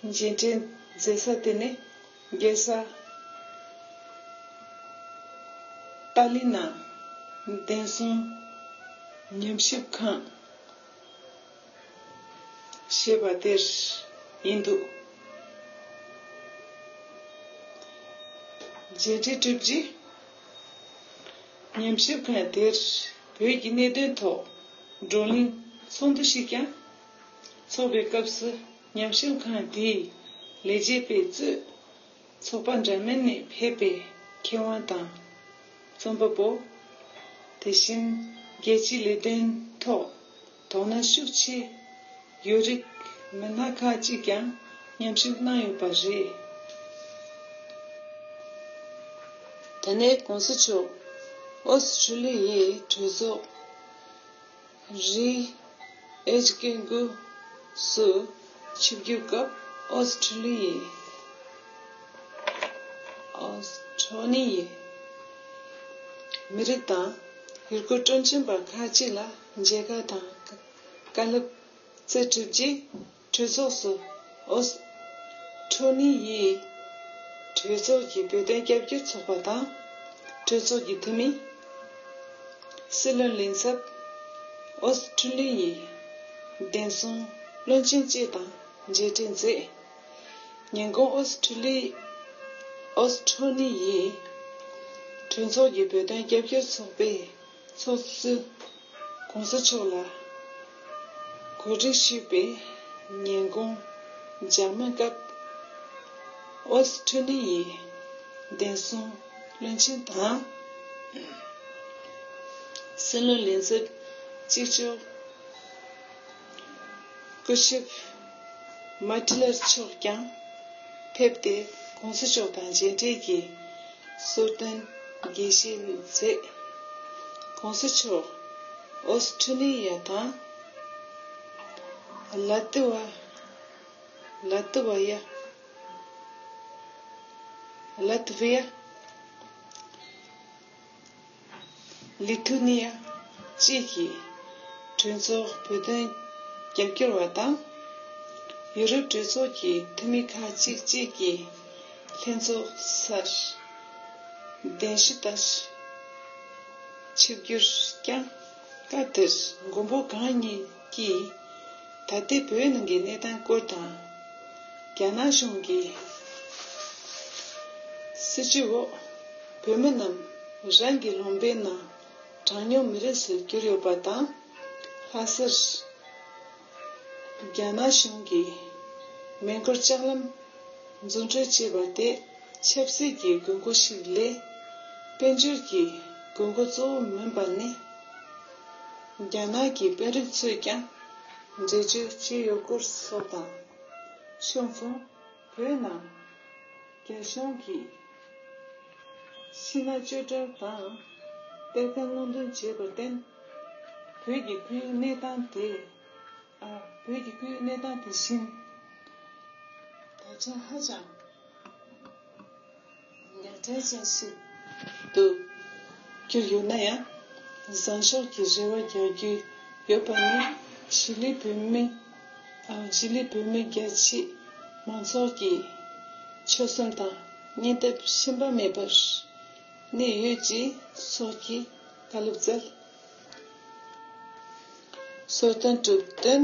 མཇལ་འཕྲད་མཛད་ས་དེ་ནི་རྒྱལ་ས་ཏཱ་ལི་ན་བདེན་སྲུང་ཉམས་ཞིབ་ཁང་ཞེས་པ་དེར་ཡིན་འདུག་མཇལ་འཕྲད་གྲུབ་རྗེས། ཉམས་ཞིབ་ཁང་དེར་བོད་ཀྱི་གནད་དོན་ཐོག་བགྲོ་གླེང་ཚོགས་འདུ་ཞིག་ཀྱང་འཚོགས་པའི་སྐབས་སུ། ཉམས་ཞིབ་ཁང་དེའི་ལས་བྱེད་པས་གཙོས་ཚོགས་པ་འདྲ་མིན་ནས་ཕེབས་པའི་མཁས་དབང་དང་རྩོམ་པ་པོ། དེ་བཞིན་རྒྱལ་སྤྱིའི་ལས་དོན་ཐོག་དོ་སྣང་ཤུགས་ཆེ་ཡོད་རིགས་མི་སྣ་ཁག་ཅིག་ཀྱང་ཉམས་ཞིབ་གནང་ཡོད་པ་རེད། དེ་ནས་གོང་ས་མཆོག་ཨོ་སི་ཁྲུ་ལི་ཡའི་གྲོས་ཚོགས་རི་ཨེ་ཇི་ཀེ་གུ་སུ་ཆིབས་བསྒྱུར་སྐབས། ཨོ་སི་ཁྲུ་ལི་ཡའི་ཨོ་སི་ཁྲུ་ལི་ཡའི་མི་རིགས་དང་ཡུལ་སྐོར་སྤྲོ་འཆམ་པ་ཁག་ཅིག་ལ་མཇལ་ཁ་དང་བཀའ་སློབ་སྩལ་གྲུབ་རྗེས། གྲོས་ཚོགས་སུ་ཨོ་སི་ཁྲུ་ལི་ཡའི་གྲོས་ཚོགས་ཀྱི་བོད་དོན་རྒྱབ་སྐྱོར་ཚོགས་པ་དང་། གྲོས་ཚོགས་ཀྱི་འཐུས་མི། སྲིད་བློན་ལྷན་ཚབ། ཨོ་སི་ཁྲུ་ལི་ཡའི་བདེན་སྲུང་བློན་ཆེན་བཅས་དང་མཇལ་འཕྲད་མཛད། ཉིན་གུང་ཨོ་སི་ཁྲུ་ལི་ཨོ་སི་ཁྲུ་ལི་ཡའི་གྲོས་ཚོགས་ཀྱི་བོད་དོན་རྒྱབ་སྐྱོར་ཚོགས་པའི་ཚོགས་གཙོས་གོང་ས་མཆོག་ལ་གོ་སྒྲིག་ཞུས་པའི་ཉིན་གུང་མཇལ་མོལ་སྐབས། ཨོ་སི་ཁྲུ་ལི་ཡའི་བདེན་སྲུང་བློན་ཆེན་དང་། སྲིད་བློན་ལྷན་ཚབ་གཅིག་ལྕོགས་སྐུ་ཞབས་མཱ་ཏི་ལར་མཆོག་ཀྱང་ཕེབས་ཏེ། གོང་ས་མཆོག་དང་མཇལ་འཕྲད་ཀྱིས་གསོལ་སྟོན་དགྱེས་བཞེས་མཛད། གོང་ས་མཆོག་ཨོ་སི་ཁྲུ་ལི་ཡ་དང་། ལ་ཏི་ཝ། ལ་ཏི་ཝ་ཡ། ལ་ཏི་ཝི་ཡ། ལི་ཐུ་ནི་ཡ་བཅས་ཀྱི་གྲོས་ཚོགས་བོད་དོན་རྒྱབ་སྐྱོར་བ་དང་། ཡུ་རོབ་གྲོས་ཚོགས་ཀྱི་འཐུས་མི་ཁག་ཅིག་བཅས་ཀྱི་ལྷན་ཚོགས་སར་གདན་ཞུ་ལྟར་ཆིབས་བསྒྱུར་བསྐྱངས། སྐབས་དེར་མགོན་པོ་གང་ཉིད་ཀྱིས་ད་ལྟའི་བོད་ནང་གི་གནས་སྟངས་སྐོར་དང་། རྒྱ་ནག་གཞུང་གི་སྲིད་བྱུས་འོག་བོད་མི་རྣམས་རང་གི་ལུང་པའི་ནང་གྲངས་ཉུང་མི་རིགས་སུ་གྱུར་ཡོད་པ་དང་། ལྷ་སར་རྒྱ་ནག་གཞུང་གིས་མེ་འཁོར་ལྕགས་ལམ་འཛུགས་སྐྲུན་བྱས་པ་དེ་ཆབ་སྲིད་ཀྱི་དགོས་མཁོ་ཞིག་ལས་དཔལ་འབྱོར་གྱི་དགོས་མཁོ་གཙོ་བོ་མིན་པ་ནི། རྒྱ་ནག་གི་དཔོན་རིགས་ཚོས་ཀྱང་འགྲེལ་བརྗོད་བྱས་ཡོད་སྐོར་སོགས་དང་། ཤོག་མཚུངས། བོད་ནང་རྒྱ་གཞུང་གིས་ཤིང་ནགས་གཅོད་གྲབས་དང་གཏེར་ཁ་སྔོག་འདོན་བྱས་པར་བརྟེན། བོད་ཀྱི་ཁོར་ཡུག་གནས་སྟངས་དེ། ཨ། བོད་ཀྱི་ཁོར་ཡུག་གནས་སྟངས་དེ་བཞིན་ད་ཆ་ཧ་ཅང་ཉག་ཕྲ་ཅན་ཞིག་ཏུ་གྱུར་ཡོད་ན་ཡང་། བཟང་ཕྱོགས་ཀྱི་རེ་བ་རྒྱག་རྒྱུ་ཡོད་པ་ནི་གཞིས་ལུས་བོད་མི། ཨ། གཞིས་ལུས་བོད་མི་རྒྱ་ཆེ་མང་ཚོགས་ཀྱི་ཆོད་སེམས་དང་སྙིང་སྟོབས་ཞུམ་པ་མེད་པར་གནས་ཡོད་ཅེས་སོགས་ཀྱི་བཀའ་སློབ་སྩལ། གསོལ་སྟོན་གྲུབ་བསྟུན།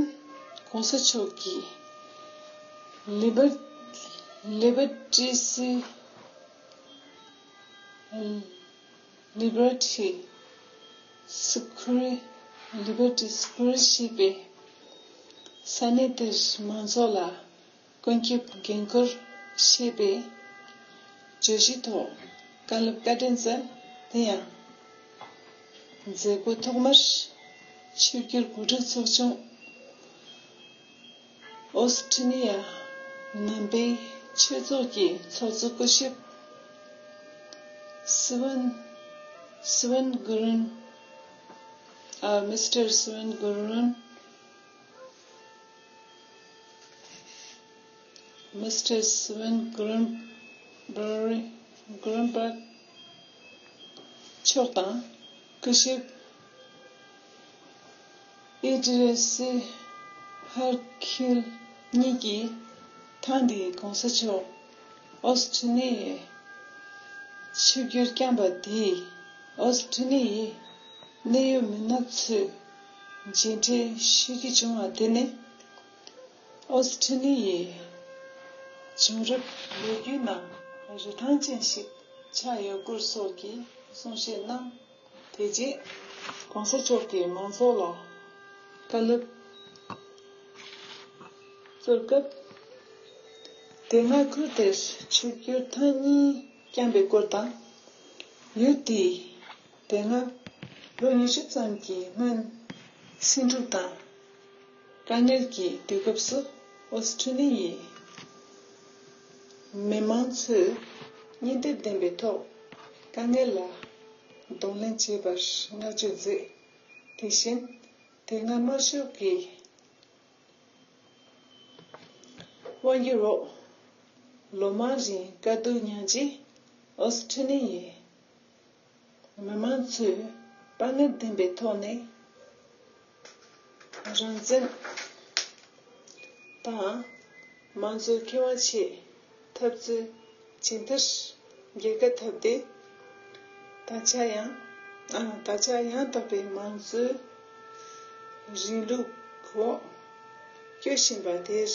གོང་ས་མཆོག་གིས་ལི་བར། ལི་བར་ཏི་སི། ལི་བར་ཏི་སི་ཁུ་རི། ལི་བར་ཏི་སི་ཁུ་རི་ཞེས་པའི་ས་གནས་དེར་མང་ཚོགས་ལ་ཀུན་ཁྱབ་འགན་ཁུར་ཞེས་པའི་བརྗོད་གཞིའི་ཐོག་བཀའ་སློབ་བཀའ་དྲིན་སྩལ། དེ་ཡང་མཛད་སྒོ་ཐོག་མར་ཆིབས་བསྒྱུར་གོ་སྒྲིག་ཚོགས་ཆུང་། ཨོ་སི་ཁྲི་ནི་ཡ་ནང་པའི་ཆོས་ཚོགས་ཀྱི་ཚོགས་གཙོ་སྐུ་ཞབས་སི་ཝན། སི་ཝན་གུ་རུན། ཨ། མི་སི་ཊར་སི་ཝན་གུ་རུན། མི་སི་ཊར་སི་ཝན་གུ་རུན་བར། གུ་རུན་བར་མཆོག་དང་། སྐུ་ཞབས་ ཨི་ཏི་རེ་སི་ཧར་ཁིལ་གཉིས་ཀྱིས་ཐེངས་འདིའི་གོང་ས་མཆོག་ཨོ་སི་ཁྲུ་ནི་ཡའི་ཆིབས་བསྒྱུར་བསྐྱངས་པ་དེས་ཨོ་སི་ཁྲུ་ནི་ཡའི་གནད་ཡོད་མི་སྣ་ཚོས་མཇལ་འཕྲད་ཞུ་རྒྱུ་བྱུང་བ་དེ་ནི། ཨོ་སི་ཁྲུ་ནི་ཡའི་བྱུང་རབས་ལོ་རྒྱུས་ནང་རིན་ཐང་ཅན་ཞིག་ཆགས་ཡོད་སྐོར་སོགས་ཀྱི་གསུང་བཤད་གནང་། དེ་རྗེས་གོང་ས་མཆོག་གིས་མང་ཚོགས་ལ་བཀའ་སློབ་སྩལ་སྐབས། དེ་སྔ་ཁུལ་དེར་ཆིབས་བསྒྱུར་ཐེངས་གཉིས་བསྐྱངས་པའི་སྐོར་དང་། ཡུལ་དེའི་དེ་སྔ་ལོ་ཉི་ཤུ་ཙམ་གྱི་སྔོན་སེང་འབྲུག་དང་དཀའ་ངལ་གྱི་དུས་སྐབས་སུ་ཨོ་སི་ཁྲུ་ནི་ཡའི་མི་མང་ཚོས་སྙིང་སྟོབས་ལྡན་པའི་ཐོག་དཀའ་ངལ་ལ་གདོང་ལེན་བྱས་པར་བསྔགས་བརྗོད་མཛད། དེ་བཞིན་དེ་སྔ་དམར་ཤོག་གི་དབང་སྒྱུར་འོག་ལོ་མང་རིང་དཀའ་སྡུག་མྱངས་རྗེས་ཨོ་སི་ཁྲུ་ནི་ཡའི་མི་མང་ཚོས་དཔའ་ངར་ལྡན་པའི་ཐོག་ནས་རང་བཙན་དང་། མང་གཙོའི་ཁེ་དབང་ཆེད་འཐབ་རྩོད་ཇི་ལྟར་རྒྱལ་ཁ་ཐོབ་སྟེ། ད་ཆ་ཡང་ཨ་ད་ཆ་ཡང་དག་པའི་མང་གཙོའི་རིང་ལུགས་འོག་སྐྱོད་བཞིན་པ་དེར་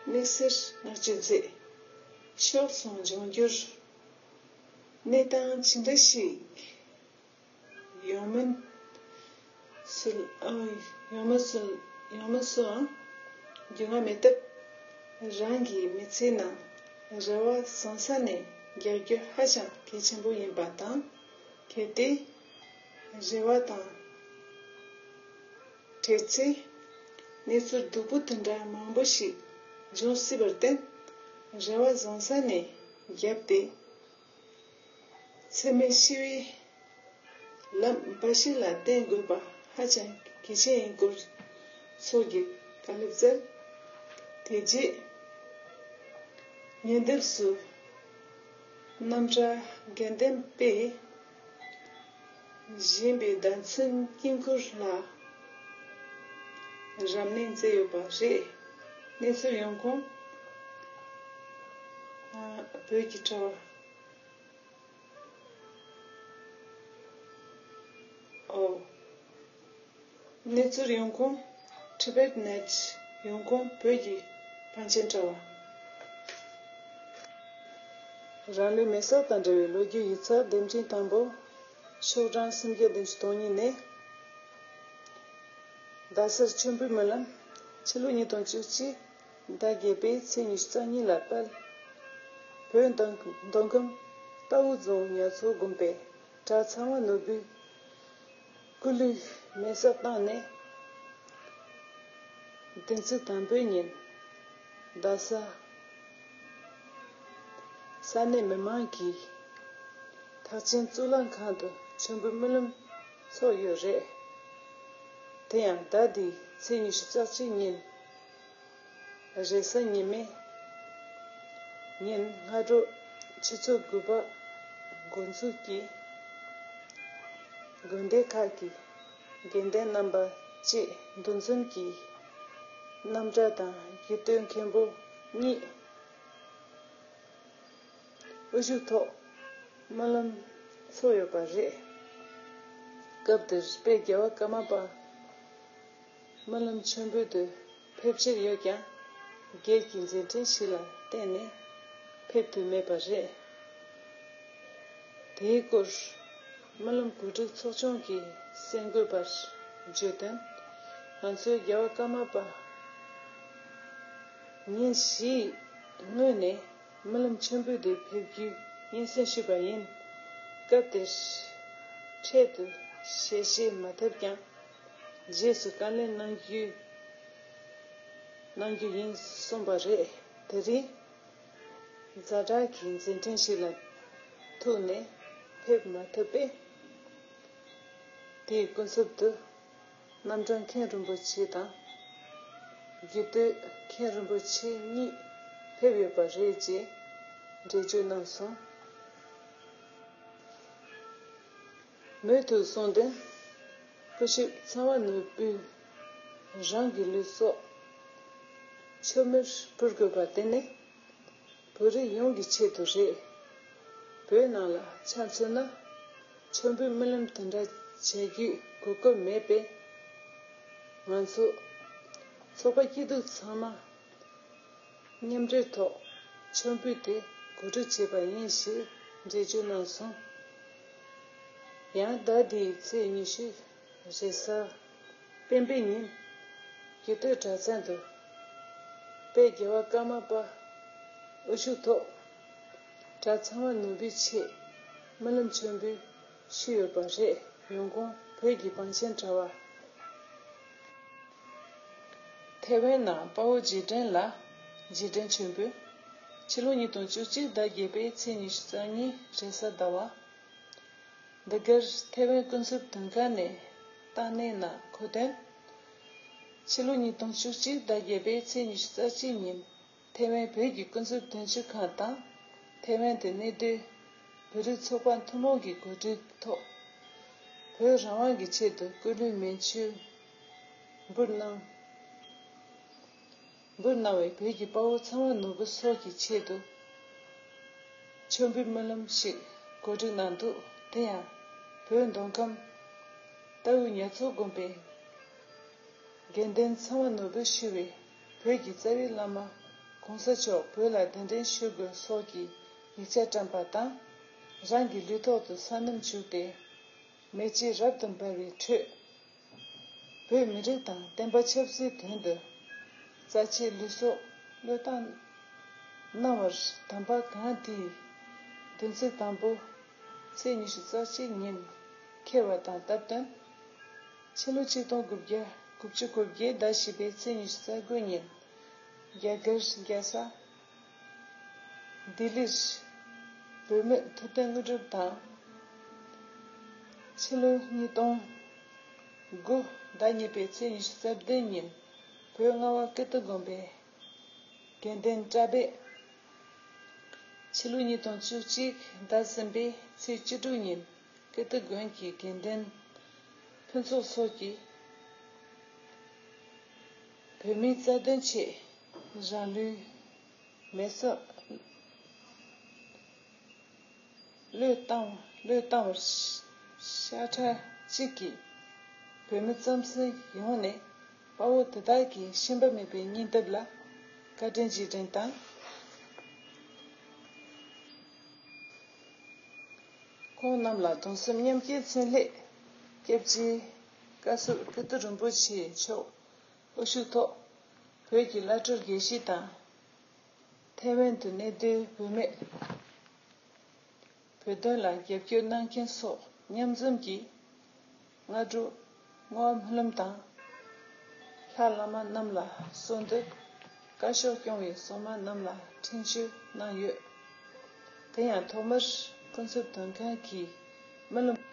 དམིགས་བསལ་བསྔགས་བརྗོད་མཛད། ཕྱོགས་མཚུངས་འབྱུང་འགྱུར་གནས་སྟངས་ཇི་འདྲ་ཞིག་ཡོང་མིན་སུ་ཨ་ཡོང་མིན་སུ་ཡོང་མིན་སུའང་རྒྱུས་མངའ་མེད་སྟབས། རང་གི་མི་ཚེའི་ནང་རེ་བ་བཟང་ས་ནས་རྒྱག་རྒྱུ་ཧ་ཅང་གལ་ཆེན་པོ་ཡིན་པ་དང་། གལ་ཏེ་རེ་བ་དང་བྲལ་ཚེ་གནས་ཚུལ་སྡུག་པོ་དེ་འདྲ་མང་པོ་ཞིག་འབྱུང་སྲིད་པར་བརྟེན། རེ་བ་བཟང་ས་ནས་བརྒྱབ་སྟེ། འཚེ་མེད་ཞི་བའི་ལམ་འབའ་ཞིག་ལ་བརྟེན་དགོས་པ་ཧ་ཅང་གལ་ཆེན་ཡིན་སྐོར་ཚོགས་ཀྱིས་བཀའ་སློབ་སྩལ། དེ་རྗེས་ཉེ་འདབས་སུ་རྣམ་གྲྭ་དགེ་ལྡན་པས་བཞེངས་པའི་བརྡ་མཚོན་དཀྱིལ་འཁོར་ལ་རབ་གནས་མཛད་ཡོད་པ་རེད། གནས་ཚུལ་ཡོང་ཁུངས་བོད་ཀྱི་དྲ་བ། ཨོ། གནས་ཚུལ་ཡོང་ཁུངས། Tibet Net། ཡོང་ཁུངས་བོད་ཀྱི་པཎ་ཆེན་དྲ་བ། རང་ལུས་མེ་སྲེག་དང་འབྲེལ་བའི་ལོ་རྒྱུས་ཡིག་ཚགས་ལྡེམ་ཕྲེང་དང་པོ། ཤོག་གྲངས་སུམ་བརྒྱ་བདུན་ཅུ་དོན་གཉིས་ནས། རྡ་སར་མཆོད་འབུལ་སྨོན་ལམ། ཕྱི་ལོ་ཉིས་སྟོང་བཅུ་གཅིག་ཟླ་བརྒྱད་པའི་ཚེས་ཉི་ཤུ་རྩ་གཉིས་ལ་དཔལ་བོད་མདོ་མདོ་ཁམས་རྟའུ་རྫོང་ཉ་ཚོ་དགོན་པའི་གྲྭ་ཚང་བ་ནོར་བུའི་སྐུ་ལུས་མེ་སྲེག་བཏང་ནས། བདུན་ཚིགས་དང་པོའི་ཉིན་རྡ་ས་ས་གནས་མི་མང་གིས་ཐེག་ཆེན་གཙུག་ལག་ཁང་དུ་མཆོད་འབུལ་སྨོན་ལམ་ཚོགས་ཡོད་རེད། དེ་ཡང་ཟླ་འདིའི་ཚེས་ཉི་ཤུ་རྩ་གཅིག་ཉིན་རེས་གཟའ་ཉི་མའི་ཉིན་སྔ་དྲོ་ཆུ་ཚོད་དགུ་པ་འགོ་འཛུགས་ཀྱིས་དགོན་སྡེ་ཁག་གི་དགེ་འདུན་རྣམ་པ་བཅས་འདུ་འཛོམས་ཀྱིས་རྣམ་གྲྭ་དང་དགེ་འདུན་མཁན་པོ་གཉིས་དབུ་བཞུགས་ཐོག་སྨོན་ལམ་ཚོགས་ཡོད་པ་རེད། སྐབས་དེར་དཔལ་རྒྱལ་བ་ཀརྨ་པ་སྨོན་ལམ་མཆོད་འབུལ་དུ་ཕེབས་འཆར་ཡོད་ཀྱང་། སྒེར་གྱི་མཛད་འཕྲིན་ཞིག་ལ་བརྟེན་ནས་ཕེབས་ཐུབ་མེད་པ་རེད། དེའི་སྐོར་སྨོན་ལམ་གོ་སྒྲིག་ཚོགས་ཆུང་གིས་གསན་དགོས་པར་བརྗོད་དོན། ང་ཚོས་རྒྱལ་བ་ཀརྨ་པ་ཉིན་བཞིའི་སྔོན་ནས་སྨོན་ལམ་མཆོད་འབུལ་དུ་ཕེབས་རྒྱུའི་སྙན་སེང་ཞུས་པ་ཡིན། སྐབས་དེར་འཕྲལ་དུ་ཞལ་བཞེས་མ་ཐུབ་ཀྱང་། རྗེས་སུ་བཀའ་ལན་གནང་རྒྱུ་གནང་རྒྱུ་ཡིན་གསུངས་པ་རེད། དེ་རིང་ཛ་དྲག་གི་མཛད་འཕྲིན་ཞིག་ལ་ཐུག་ནས་ཕེབས་མ་ཐུབ་པས། དེའི་ཀུན་རྫོབ་ཏུ་རྣམ་གྲྭ་མཁན་རིན་པོ་ཆེ་དང་། དགེ་འདུན་མཁན་རིན་པོ་ཆེ་གཉིས་ཕེབས་ཡོད་པ་རེད་ཅེས་འགྲེལ་བརྗོད་གནང་སོང་། མུ་མཐུད་གསུངས་དོན། སྐུ་ཞབས་ཚངས་པ་ནོར་བུས་ རང་གི་ལུས་སྲོག་མཆོད་མེར་ཕུལ་དགོས་པ་དེ་ནི་བོད་རིགས་ཡོངས་ཀྱི་ཆེད་དུ་རེད། བོད་ནང་ལ་ཆ་མཚོན་ན་མཆོད་འབུལ་སྨོན་ལམ་དེ་འདྲ་བྱེད་རྒྱུའི་གོ་སྐབས་མེད་པས། ང་ཚོ་ཚོགས་པ་སྐྱིད་སྡུག་ཚང་མ་མཉམ་འབྲེལ་ཐོག་མཆོད་འབུལ་དེ་གོ་སྒྲིག་བྱས་པ་ཡིན་ཞེས་འགྲེལ་བརྗོད་གནང་སོང་། ཡང་ཟླ་འདིའི་ཚེས་ཉི་ཤུ་རེས་གཟའ་སྤེན་པའི་ཉིན་རྒྱུད་སྟོད་གྲྭ་ཚང་དུ་དཔལ་རྒྱལ་བ་ཀརྨ་པ་དབུ་བཞུགས་ཐོག་གྲྭ་ཚང་བ་ནོར་བུའི་ཆེད་སྨོན་ལམ་མཆོད་འབུལ་ཞུས་ཡོད་པ་རེད། ཡོང་ཁུངས་བོད་ཀྱི་བང་ཆེན་དྲ་བ། ཐེ་ཝན་ནང་དཔའ་བོ་རྗེས་དྲན་ལ་རྗེས་དྲན་མཆོད་འབུལ། ཕྱི་ལོ་ཉིས་སྟོང་བཅུ་གཅིག་ཟླ་བརྒྱད་པའི་ཚེས་ཉི་ཤུ་རྩ་གཉིས་རེས་གཟའ་ཟླ་བ། འདི་གར་ཐེ་ཝན་སྐུ་ཚབ་དོན་ཁང་ནས་བཏང་གནས་ནང་འཁོད་དོན། ཕྱི་ལོ་ཉིས་སྟོང་བཅུ་གཅིག་ཟླ་བརྒྱད་པའི་ཚེས་ཉི་ཤུ་རྩ་གཅིག་ཉིན་ཐེ་ཝན་བོད་ཀྱི་སྐུ་ཚབ་དོན་གཅོད་ཁང་དང་ཐེ་ཝན་དུ་གནས་སྡོད་བོད་རིགས་ཚོགས་པ་ཐུན་མོང་གི་གོ་སྒྲིག་ཐོག་བོད་རང་དབང་གི་ཆེད་དུ་སྐུ་ལུས་མེ་མཆོད་འབུལ་གནང་། འབུལ་གནང་བའི་བོད་ཀྱི་དཔའ་བོ་ཚངས་པ་ནོར་བུ་སོགས་ཀྱི་ཆེད་དུ་མཆོད་འབུལ་སྨོན་ལམ་ཞིག་གོ་སྒྲིག་གནང་འདུག་དེ་ཡང་བོད་མདོ་ཁམས་རྟའུ་ཉ་ཚོ་དགོན་པའི་དགེ་འདུན་ཚངས་པ་ནོར་བུ་ཞུ་བས་བོད་ཀྱི་རྩ་བའི་བླ་མ་གོང་ས་མཆོག་བོད་ལ་གདན་འདྲེན་ཞུ་དགོས་སོགས་ཀྱི་ཡིག་ཆ་བཀྲམ་པ་དང་། རང་གི་ལུས་ཐོག་ཏུ་སོ་ནམ་བྱུགས་ཏེ་མེ་ལྕེ་རབ་ཏུ་འབར་བའི་ཁྲོད། བོད་མི་རིགས་དང་བསྟན་པ་ཆབ་སྲིད་དོན་དུ་རྩ་ཆེའི་ལུས་སྲོག་བློས་བཏང་གནང་བར་དམ་པ་གང་དེའི་བདུན་ཚིགས་དང་པོ་ཚེས་ཉི་ཤུ་རྩ་གཅིག་ཉིན་འཁེལ་བ་དང་སྟབས་བསྟུན། ཕྱི་ལོ་ཆིག་སྟོང་དགུ་བརྒྱ་དགུ་བཅུ་གོ་བརྒྱད་ཟླ་བཞི་པའི་ཚེས་ཉི་ཤུ་རྩ་དགུ་ཉིན་རྒྱ་གར་རྒྱལ་ས་ལྡི་ལིར་བོད་མིར་ཐུབ་བསྟན་དངོས་གྲུབ་དང་། ཕྱི་ལོ་ཉིས་སྟོང་དགུ་ཟླ་གཉིས་པའི་ཚེས་ཉི་ཤུ་རྩ་བདུན་ཉིན་བོད་རྔ་བ་ཀིརྟི་དགོན་པའི་དགེ་འདུན་གྲྭ་པས། ཕྱི་ལོ་ཉིས་སྟོང་བཅུ་གཅིག་ཟླ་གསུམ་པའི་ཚེས་བཅུ་དྲུག་ཉིན་ཀིརྟི་དགོན་གྱི་དགེ་འདུན་ཕུན་ཚོགས་སོགས་ཀྱིས་བོད་མིའི་རྩ་དོན་ཆེད་རང་ལུས་མེ་སྲེག་བློས་བཏང་བློས་བཏང་བར་ཤ་ཁྲག་གཅིག་གིས་བོད་མི་རྩམ་ཟན་ཡོངས་ནས་དཔའ་བོ་དེ་དག་གི་ཤན་པ་མེད་པའི་སྙིང་སྟོབས་ལ་བཀའ་དྲིན་རྗེས་དྲན་དང་། ཁོང་རྣམས་ལ་གདུང་སེམས་མཉམ་སྐྱེད་མཚོན་སླད་སྐྱབས་རྗེ་བཀའ་ཟུར་ཀིརྟི་རིན་པོ་ཆེ་མཆོག་དབུ་བཞུགས་ཐོག་བོད་ཀྱི་བླ་སྤྲུལ་དགེ་བཤེས་དང་། ཐའེ་ཝན་དུ་གནས་སྡོད་བུད་མེད་བོད་དོན་ལ་རྒྱབ་སྐྱོར་གནང་མཁན་སོགས་མཉམ་འཛོམས་ཀྱིས་སྔ་དྲོ་བསྔོ་བ་སྨོན་ལམ་དང་། ལྷ་བླ་མ་རྣམས་ལ་གསོལ་འདེབས། བཀའ་ཤོག་སྐྱོང་བའི་སྲུང་མ་རྣམས་ལ་འཕྲིན་བཅོལ་གནང་ཡོད། དེ་ཡང་ཐོག་མར་ཀུན་གསབ་དོན་ཁང་གིས་སྨོན་ལམ།